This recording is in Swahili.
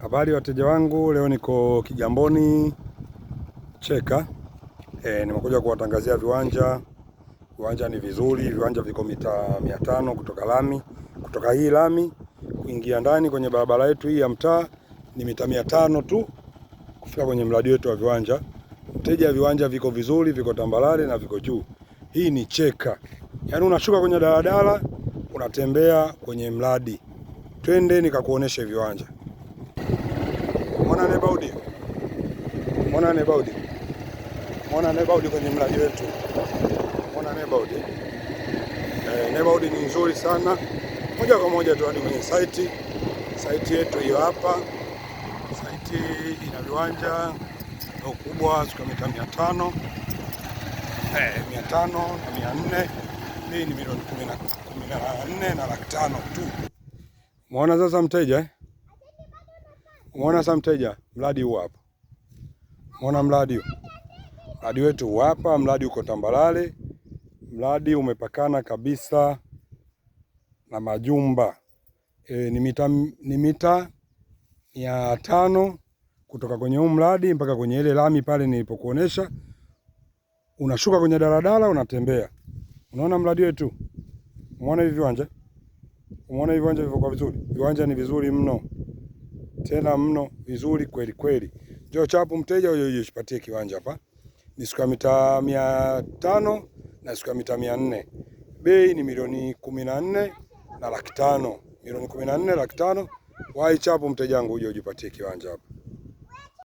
Habari wateja wangu, leo niko Kigamboni Cheka. Nimekuja kuwatangazia viwanja. Viwanja ni vizuri, viwanja viko mita 500 kutoka lami, kutoka hii lami kuingia ndani kwenye barabara yetu hii ya mtaa ni mita 500 tu kufika kwenye mradi wetu wa viwanja. Mteja, viwanja viko vizuri, viko tambarare na viko juu. Hii ni Cheka, yaani unashuka kwenye daladala unatembea kwenye mradi. Twende nikakuoneshe viwanja. Mwana Nebaudi, mwana Nebaudi, mwana Nebaudi kwenye mradi wetu. Mwana Nebaudi. Nebaudi ni nzuri sana, moja kwa moja tu hadi kwenye site. Site yetu hiyo hapa. Site ina viwanja ukubwa square mita 500, 500 na 400. Hii ni milioni 14 na 500,000 tu. Umeona sasa mteja eh? Umeona sasa mteja, mradi huu hapa. Umeona mradi huu? Mradi wetu huu hapa, mradi uko tambarare, mradi umepakana kabisa na majumba. Ni mita 500 kutoka kwenye huu mradi mpaka kwenye ile lami pale nilipokuonesha. Unashuka kwenye daladala unatembea. Unaona mradi wetu? Umeona hivi viwanja? Umeona hivi viwanja vilivyokuwa vizuri? Viwanja ni vizuri mno, tena mno vizuri kweli kweli. Njoo chapu mteja, huyo ujipatie kiwanja hapa. Ni square mita 500 na square mita 400. Bei ni milioni 14 na 500,000. Milioni 14 500,000. Wahi chapu mteja wangu, uje ujipatie kiwanja hapa.